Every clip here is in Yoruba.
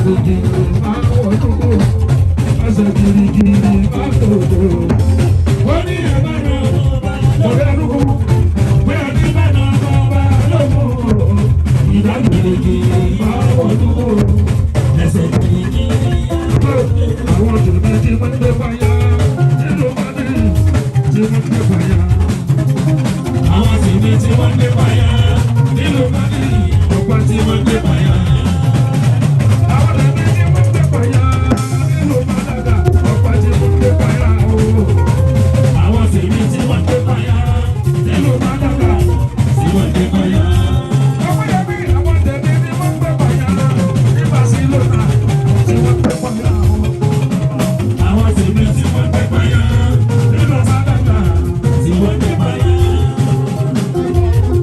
Girigiri máa wọ̀lú. Ẹsẹ̀ girigiri máa tòdò. Ó ní ẹ̀ bá náà ọ̀rẹ́ ẹnugu. Pé ẹni bá náà bá lóko. Ìdá girigiri máa wọ̀lú. Ẹsẹ̀ girigiri. Àwọn tèmi tí wọ́n gbé fàyà. Nínú Madrid tí wọ́n gbé fàyà. Àwọn tèmi tí wọ́n gbé fàyà nínú Madrid, Ọ̀pá tí wọ́n gbé fàyà. Àwọn tèmi tí wọ́n gbé fàyà. Nínú Malaga ọ̀pá tí wọ́n gbé fàyà o. Àwọn tèmi tí wọ́n gbé fàyà nínú Malaga, tí wọ́n gbé fàyà. Àwọn tèmi àwọn tèmi tí wọ́n gbé fàyà. Ní Barcelona tí wọ́n gbé fàyà o. Àwọn tèmi tí wọ́n gbé fàyà nínú Malaga, tí wọ́n gbé fàyà.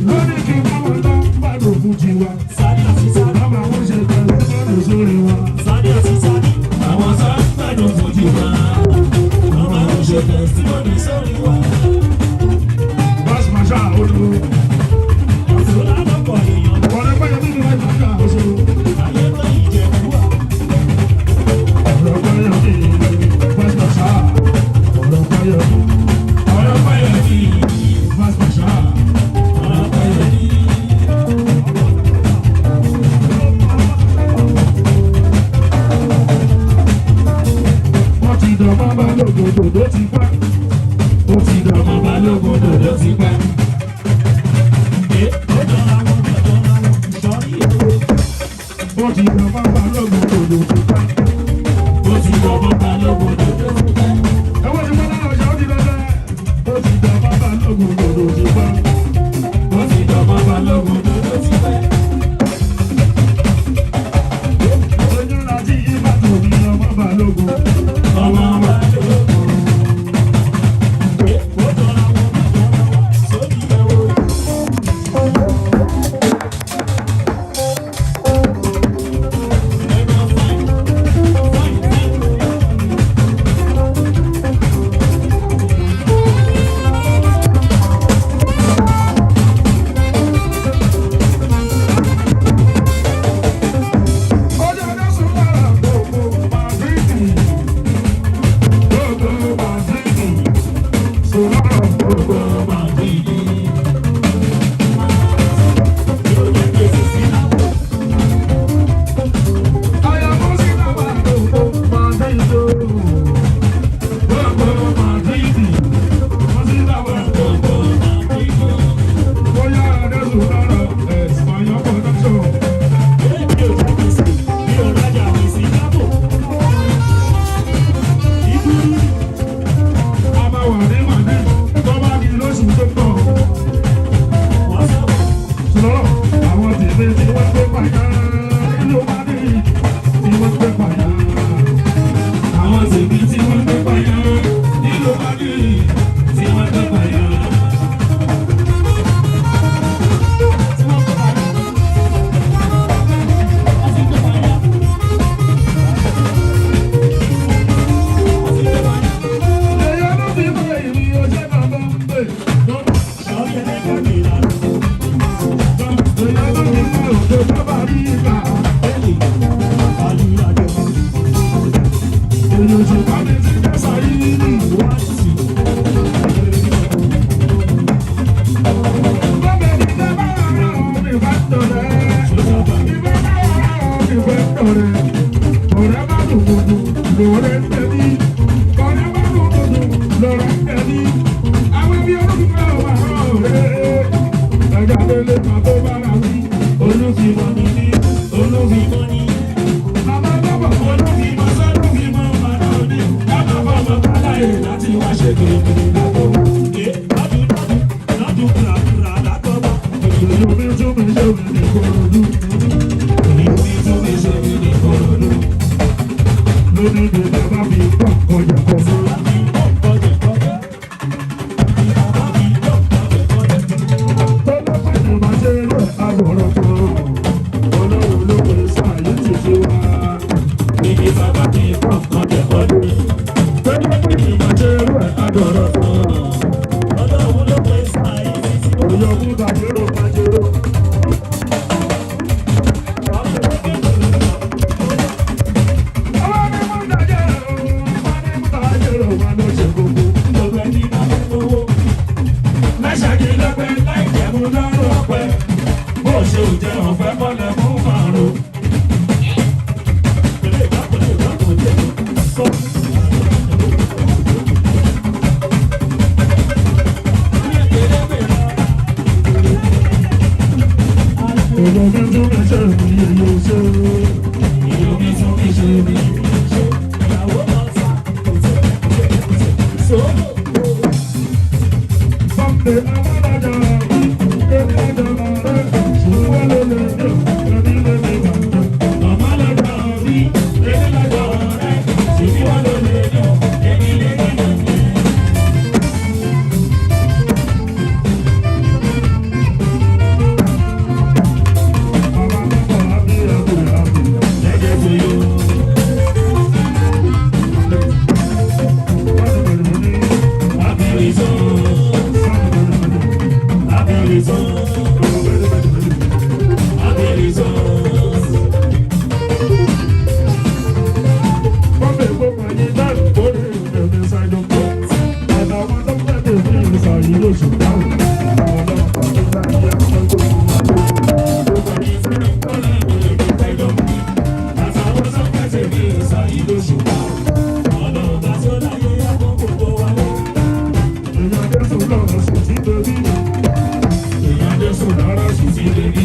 Lórí kí wọ́n lọ gbàdùn fún tiwa. Sáré àti sáré, Bàbá wọn ṣe tẹ̀lé lọ́dún sórí wa. sáré àti sáré. Àwọn sáré gbàdùn fojú wa. Wọ́n máa ń ṣe tẹ̀síwọ́nì sórí wa. Bas Masha Olú. Ọ̀ṣun lálọ́pọ̀ èèyàn Ọ̀rẹ́ pẹ́yẹ bí mi láì máa oṣù. ayé mọ́ ìjẹ̀bú wa. Ọ̀rẹ́ pẹ́yẹ bí Bas Masha. Ọ̀rẹ́ pẹ́yẹ bí. Ọ̀rọ̀ pẹ̀lú mi, Bas Masha. ọ̀rọ̀ pẹ̀lú mi. Wọ́n ti dọ̀ mọ́ balógun dòdò ti pẹ́. Ó ti dọ̀ mọ́ balógun dòdò ti pẹ́. Ó jọra wọn, ó jọra wọn, sọrí èwe. Ó ti dọ̀ mọ́ balógun dòdò ti pẹ́. Ó ti dọ̀ mọ́ balógun dòdò ti pẹ́. Ẹ̀wọ́n ti pẹ́ lára ọ̀ṣà ó ti lọ́lẹ̀. Ó ti dọ̀ mọ́ balógun dòdò ti pẹ́. Ó ti dọ̀ mọ́ balógun dòdò ti pẹ́. Oyún láti ibà tó ní ọmọ balógun. Ọmọ balógun. Ó jọra wọn, ó jọra wọn, sórí èwe. Ẹ̀rọ fáìn, fáìn, fáìn. Ọjọ́ ọjọ́ sùn lára gbogbo Màdídì. Gbogbo Màdídì. Sùn lára gbogbo Màdìdì. Yóò jẹ́ gbèsè sí lápò. Àyàmú sí lára gbogbo Màdídì. Gbogbo Màdídì. Wọ́n sí lára Gbogbo Màdìdì. bóyá ọjọ́ sùn lára ẹ̀sìmáyọ̀ production. Mi ò jẹ́ gbèsè, mi ò rajà gbèsè lápò. Ìdúró. A máa wà ní Madrid tó bá di lóṣù tó ń bọ̀. Wọ́n sábà Sọ̀rọ̀ àwọn tèmi tí wọ́n gbé pàyà nínú Madrid tí wọ́n gbé pàyà. Àwọn tèmi tí wọ́n gbé payá nílùú Madrid tí wọ́n gbé payá. Tí wọ́n gbé payá. Wọ́n ti gbé payá. Wọ́n ti gbé payá. Èèyàn ló fi mọ èmi ọjọ́ bàbá ń pè. Sọ̀rí ẹlẹ́gbẹ̀ẹ́ mi lánàá. Èèyàn ló fi mọ òjò bàbá rí ìgbà. Ẹ̀lì, àlùyàjọ, Èèyàn sì bá mi ti jẹ́ sàyíní. wọ́n sì. Bọ́bẹ̀ ní bẹ́ bá ara òun ìfẹ́ tọ̀rẹ́. Ìfẹ́ bá ara òun ìfẹ́ tọ̀rẹ́. Ọ̀rẹ́ bá dùn dùn lọ́rẹ́ ń tẹ̀lé. Ọ̀rẹ́ bá dùn dùn lọ́rẹ́ ń tẹ̀lé. Àwọn ẹbí olókùnrin wà ọ̀rẹ́. Ẹja lélẹ̀ kan tó bára wí. Olúfimọ́ ni mí, olúfimọ́ ni. Bàbá bàbá Olúfimọ́ sọ́lúfimọ́ màdá òní. Ká má fọmọ káláyè láti wá ṣe kìrìkìrì látọ̀. Lọ́dún lọ́dún lọ́dún kùràkùrà látọ̀ bọ̀. Èyí omi tún mi ṣe mi ní korodu. Èyí mi tún mi ṣe mi ní korodu. Lónìí ni bàbá fi pọ̀ kọjá kọ fún. Tọ́lá pẹ̀lú máa ṣe rẹ̀ àwòrán kan. Ọlọ́run ló pè sáyé títí wá. Ibi bàbá mi pọ̀ kọjá ọdún. Tọ́lá pẹ̀lú máa ṣe rẹ̀ àwòrán kan. Ọlọ́run ló pè sáyé títí wá. Òyòkú bàjẹ́rò bàjẹ́rò. mi yèyé ṣe. Èyí mi tún mi ṣe mi ṣe. Ìyàwó kan sá, kò tẹ̀, kò tẹ̀, kò tẹ̀. Sọ́wọ́. Bọ́m̀bẹ̀ alájà mi, èmi lọ́jọ́ rẹ̀, ṣùgbọ́n ló lè dé, èmi lè ní bàjẹ́. Màmá lọ́jọ́ bí, èmi lọ́jọ́ rẹ̀, ṣèbí wọ́n ló lè yọ, èmi lè ní ìdílé. Bàbá bàbá àbí àbí àbí. Jẹ́jẹ́ tó yó. Happy return, happy return, happy return. Àtàwọn tó kẹ́sẹ̀ bí ìsàyí lóṣù pa. Ọlọ́run bá tó láyé yàgò gbogbo wálé. Èèyàn Jésù lọ́rọ̀ sì ti débi. Jésù lọ́rọ̀ sì ti débi.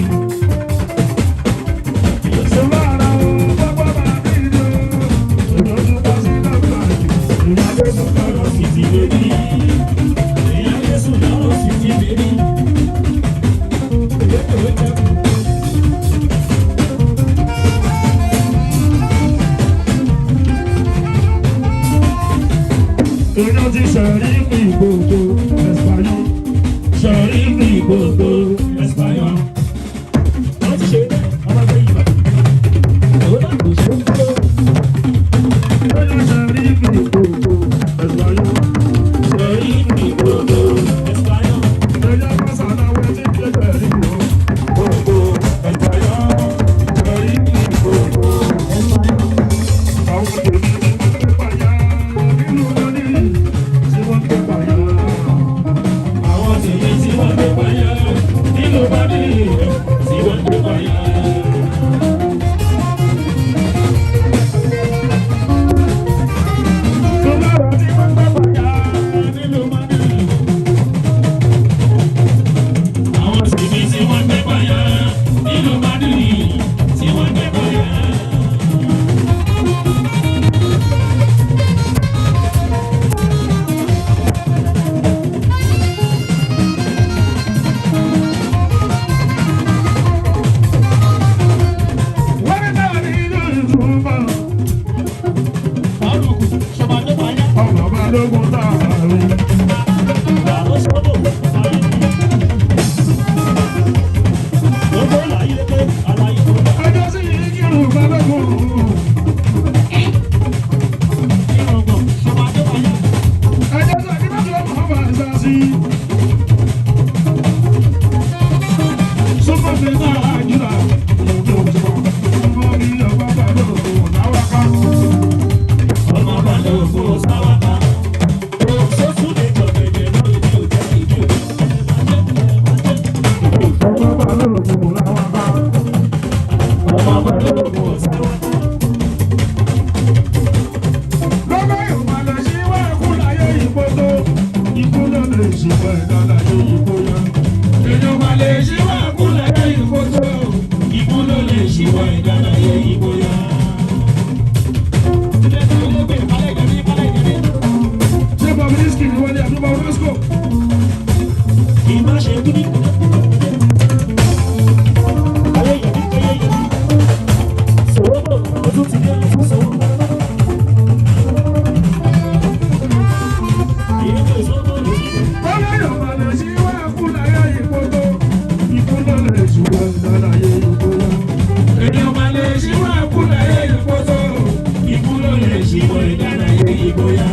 Èèyàn Jésù lọ́rọ̀ sì ti débi. Èèyàn ti ṣẹ̀rí mi gbogbo ẹ̀sìpáyọ́. Sọ̀rí mi gbogbo ẹ̀sìpáyọ̀. Wọ́n ti ṣe bẹ́ẹ̀, ọmọ ẹgbẹ́ yìí bá. Òun náà kò ṣe é dúró. Èèyàn ṣẹ̀rí mi gbogbo ẹ̀sìpáyọ́. Sọ̀rí mi gbogbo ẹ̀sìpáyọ̀. Èèyàn bá sàláwẹ́ tí kí ẹgbẹ́ rí wọ́. Gbogbo ẹ̀sìpáyọ̀. Sọ̀rí mi gbogbo ẹ̀sìpáyọ̀. Àwọn tèmi tí wọ́n gbé pàyà nínú lónìí tí wọ́n gbé pàyà. Àwọn tèmi tí wọ́n gbé payá nínú bádé tí wọ́n gbé payá. Tọ́lára tí wọ́n gbé pàyà Nínú bádé. Àwọn tèmi tí wọ́n gbé payá nínú bádé tí wọ́n gbé payá. wọ́n ní náà ní ìlú ìtúbọ̀. Ọmọ balógun táàrí. Àwọn sọ́bò parí. Gbogbo làyé pé àlàyé tó bá. Ẹjọ́ sí ìkírun balógun. Ìrọ̀gbọ̀n ṣọba tó payá. Ẹjọ́ sí akínáṣọ́ ọmọ àṣà sí. Sọ́kọ̀ mi náà àjùlá. Ọmọ mi ọba balógun náwó ká. Ọmọ balógun sáwáká. Sọ́sùn lè jọ gẹ̀gẹ̀ lórí mi ò jẹ́ ìdí òjò. Ọmọ balógun náwó ká. Ọmọ balógun sáwáká. Lọ́lá ìmọ̀lẹ̀ sí wá kú láyé ìbòtó. Ikú ló lè ṣùgbọ́n ẹ̀dá láyé ìbò yẹn. Èèyàn máa lè ṣí wá kú láyé ìfótó. Ikú ló lè ṣíwọ́ ìdáláyé ìbóyá. Ṣé Bobrisky ni wọ́n ní àbí Bobrisco? Ìbá ṣe kú ní. Ayé yẹ̀mí, ayé yẹ̀mí. Sòwò bò, ojú ti dé, ojú sòwò. Èyí tó sọ́kò lè ṣe. Lọ́lá ìmọ̀lẹ̀ sí wá kú láyé ìbòtó. Ikú ló lè ṣùgbọ́n ẹ̀dá láyé ìbò yẹn. Èèyàn máa lè ṣí wá kú láyé ìfótó. Ikú ló lè ṣíwọ́ ìdáláyé ìbóyá.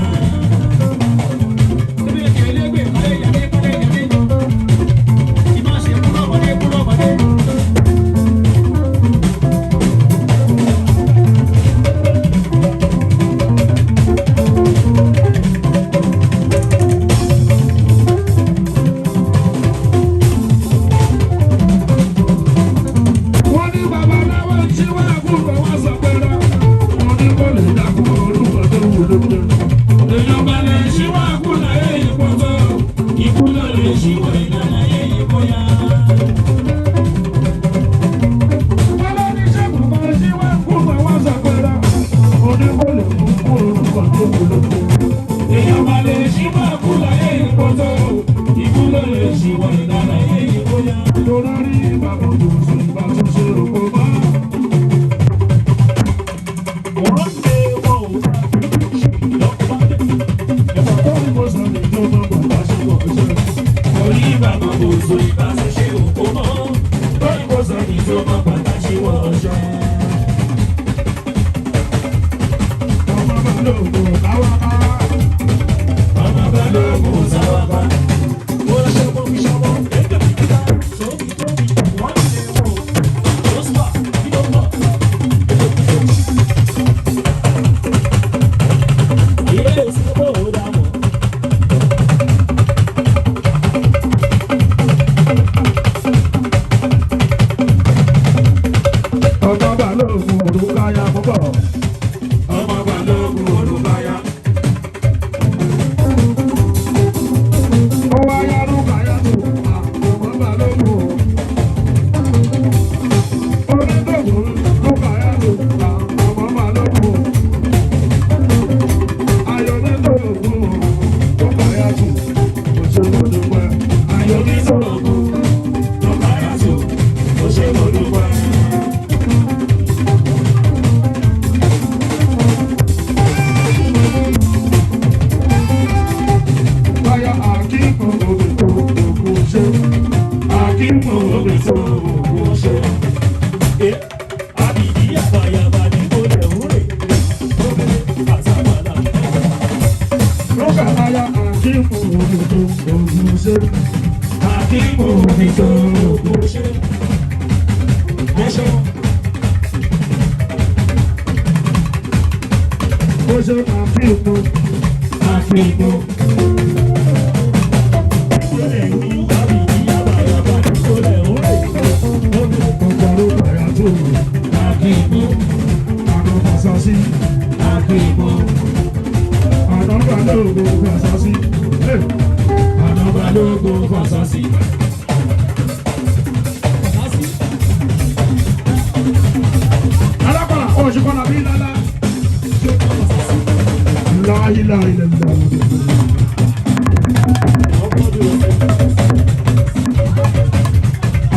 Wọ́n ní babaláwo tí wá kú lọ wá sọ pé rá. Wọ́n ní kò lè dákú olúkọ tó wù ló jẹ. Èèyàn máa lè ṣí wá kú láyé ìfótó. Ikú ló lè ṣíwọ́ ìdáláyé ìbóyá. Wọ́n lọ ní Lókàtàyà àkíkù òdòdó ògùn ṣe. Akíkò mi tó ògùn ṣe. Ẹṣọ́. Ó ṣe àkíkù. Akíkò. Ọ̀pọ̀lọpọ̀ bàyà tó. Akíkò. Àná fàṣàṣì. Akíkò. Àná balógun fàṣàṣì. Àná balógun fàṣàṣì. Alákọ̀ọ́lá òṣìkọ́lá bí lálá. Láìláìlẹ̀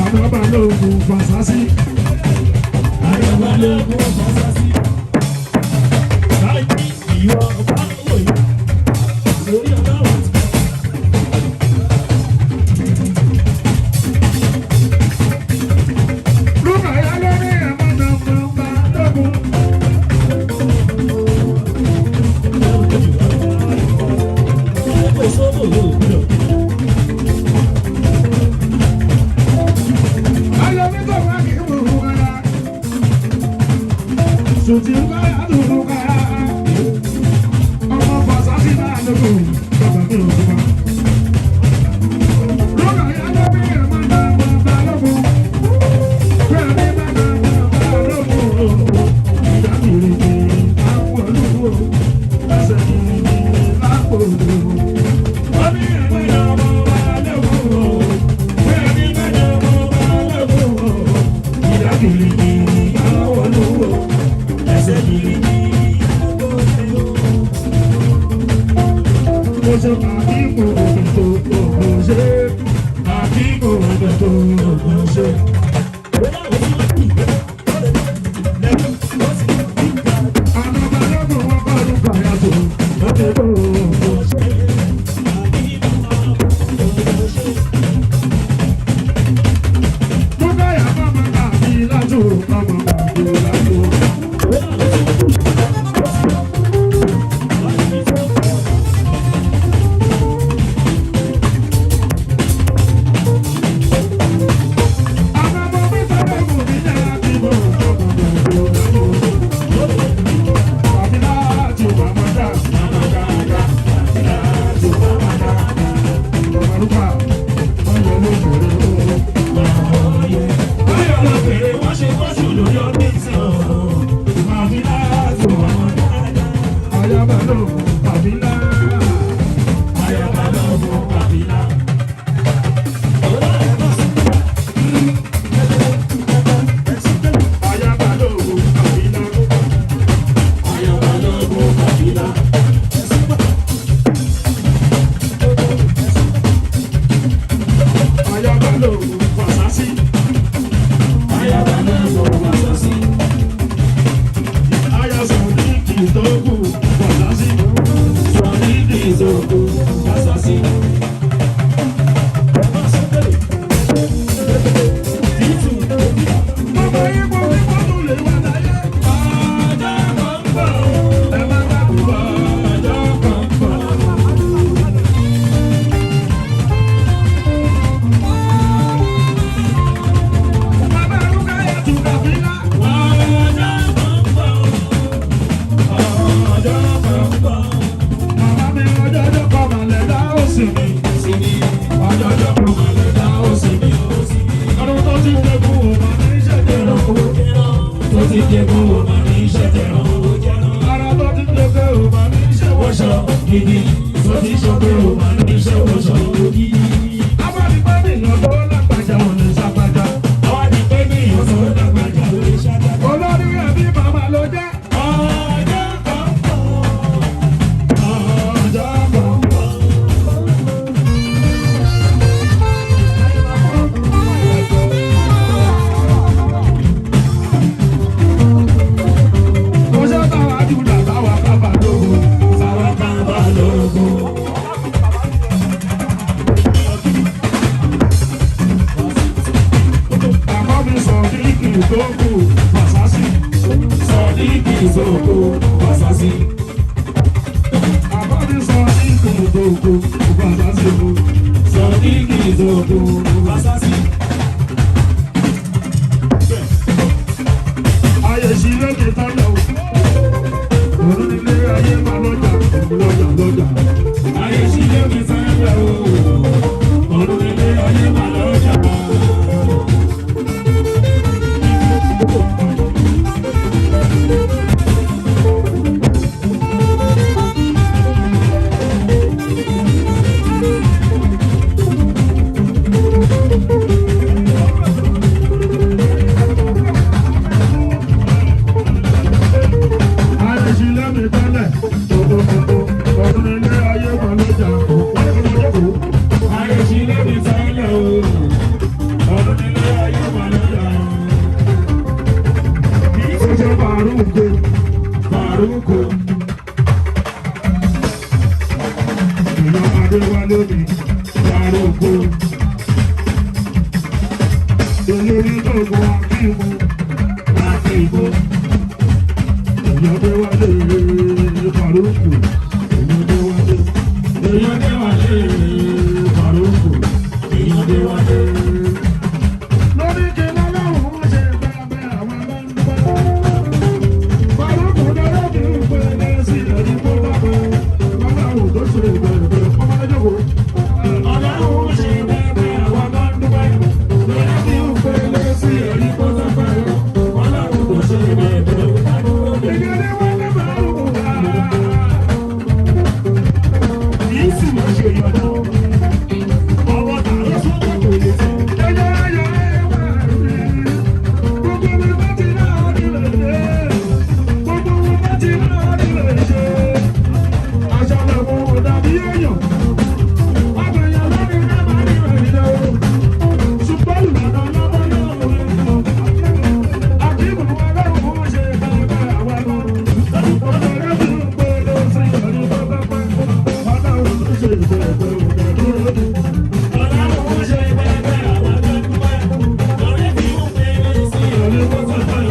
Àná balógun fàṣàṣì. Àná balógun fàṣàṣì. Láìpẹ́ ìwọ bá wòye. Lórí ọlọ́run ti Lúkàyà lórí ẹ̀mọ́dọ̀ balógun. Ayọ̀mí kò wá kí wù káyà. Sùtì káyà dùn káyà. Ọmọ fàṣàṣì náà lóko bàbá mi ò fún wa. Lúkàyà lórí ẹ̀mọ́dọ̀ balógun. Fẹ́mi bàbá balógun. Ìyá mi rè é àpò olúwo. Ẹsẹ̀ mi rè é lápò olúwo. Mo ṣe àkíkò òdòdó ògùn ṣe. Àkíkò òdòdó ògùn ṣe. Àná balógun wọn kọ́ ló kàyà tó. Òdòdó ògùn ṣe. Lúkàyà màmá kàbí lájú màmá kàbí lájú. Àná mo bí sọ́dọ̀ mò ní yàrá tí mo màmá kàbí lájú. Kàbí lájú màmá dá màmá dá dá. Kàbí lájú màmá dá. Màmá rúkà wọ́n yọ lókèrè ó. Ayaba ló kàbílà. Ayaba ló kàbílà. Ayaba ló fàṣásí. Aya sọ̀díkì tó kù fàṣásí. Gbogbo ipò tí mo tún lè wà láyé. Ọjọ́ kan ń bọ̀. Ẹ má gbàgbọ́ ọjọ́ kan ń bọ̀. Bàbá Rúkáyà tún kàbílà. Ọjọ́ kan ń bọ̀. Bàbá mi ọjọ́ ọjọ́ kan màlẹ̀ dá òsì mi. Ọjọ́ ọjọ́ kan màlẹ̀ dá òsì mi. Ọdún tó ti dẹ́kun ò máa ní iṣẹ́ jẹ̀rọ. Tó ti dẹ́kun ò máa ní iṣẹ́ tẹ̀ràn. Ara tó ti dẹ́kun ò máa ní iṣẹ́ Wọ́ṣọ gidi, tó ti ṣọ́gbẹ́ ò máa ní iṣẹ́ wọ́ṣọ gidi. Abánigbé nìyàn tó lágbàjá ò lè ṣàgbàjá. Àwa ti pé ní ìyọ̀sọ̀ dàgbàjà lórí ṣáájú. Olórí ẹbí màmá ló jẹ́. Ọjọ́ kan bọ̀. Ọjọ́ kan bọ̀. Mo ṣe táwa jùlọ táwa kábà lóko. Táwa kábà lóko. Sọdíkì Ìsòkò Fásásí. Àbámi sọ ní ìgbòho Fásásí o. Sọdíkì Ìsòkò Fásásí. Ayé sí lókè tọ́lọ̀ o. Òun nílé ayé máa lọ́jà, lọ́jà lọ́jà. Ayé sí lókè sẹ́lẹ̀ o. Ọ̀run ilé ayé máa lọ́jà. Ayé sí lókè tọ́lẹ̀. Òun nílé ayé máa lọ́jà, lọ́jà lọ́jà. Ayé sí lókè sẹ́lẹ̀ o. Ọ̀run ilé ayé máa lọ́jà. Ó ṣe Fàrúkò, Fàrúkò. ìyá Adéwálé mi, Fàrúkò. Olórí tó gun Akíìmù, Akíìmù. ìyá Adéwálé, Fàrúkò. Ìyá Adéwálé, Èèyàn dé wálé. Fàrúkò. Èèyàn dé wálé. Lórí kí lọ́lọ́run ó ṣe bẹ́ẹ̀ àwọn ló ń dúpẹ́. Fàrúkò dára kí n pè é sí ẹni tó bá pẹ́. Lọ́lọ́run tó ṣe bẹ́ẹ̀ ọmọ lọ́jọ́ kò. Ọlọ́run ṣe bẹ́ẹ̀ àwa bá ń dúpẹ́. Lọ́lá fi ń pèlè sí ẹ̀rí kó sọ́pẹ́. Ọlọ́run kò ṣe bẹ́ẹ̀ ó bá dúró dé. Ìgbẹ́lẹ́ wọn lè Fàrúkò wá. Yìí sì máa ṣe ìyọ̀dọ̀. Ọwọ́ tààrà sọ́dọ̀ kò lè sí. Ẹyọ ayọ̀ ẹwà mi. Gbogbo mi bá ti náà nílẹ̀ ṣe. Gbogbo mi bá ti náà nílẹ̀ ṣe. Aṣọ lẹ̀kùn ò dàbí èèyàn. Àgbẹ̀yàn lónìí náà máa nílẹ̀ ṣe o. Ṣùgbọ́n ìlànà lọ́wọ́ náà ò lè lọ. Akíkù ọlọ́run ó ṣe bẹ́ẹ̀ àwa lọ. Ọ̀rẹ́ mi ń pè lọ sí ìlú tó bá pẹ́. Ọlọ́run ó ṣe bẹ́ẹ̀ bẹ́ẹ̀ dúró ní. Ọlọ́run ṣe bẹ́ẹ̀ àwa bá ń dúpẹ́. Lọ́lá fi ń pèlè sí ẹ̀rí kó sọ́pẹ́.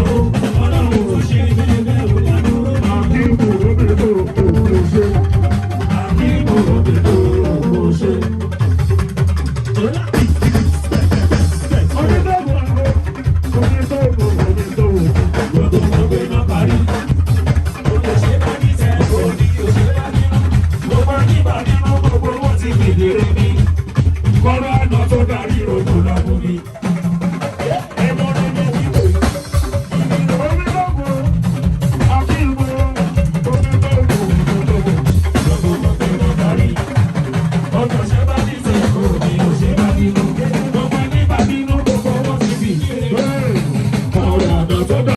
Ọlọ́run kò ṣe bẹ́ẹ̀ ó bá dúró dé. Akíkù obìnrin tó kò ṣe. Akíkù òbí kò ṣe. Gbogbo wọn gbé náà parí. Òṣè bá ní tẹ, òní òṣè bá nínú. Gbogbo nígbà nínú gbogbo wọn ti fìdí rẹmi. Kọ́rọ́ àná tó darí rògbò lọ́mú mi.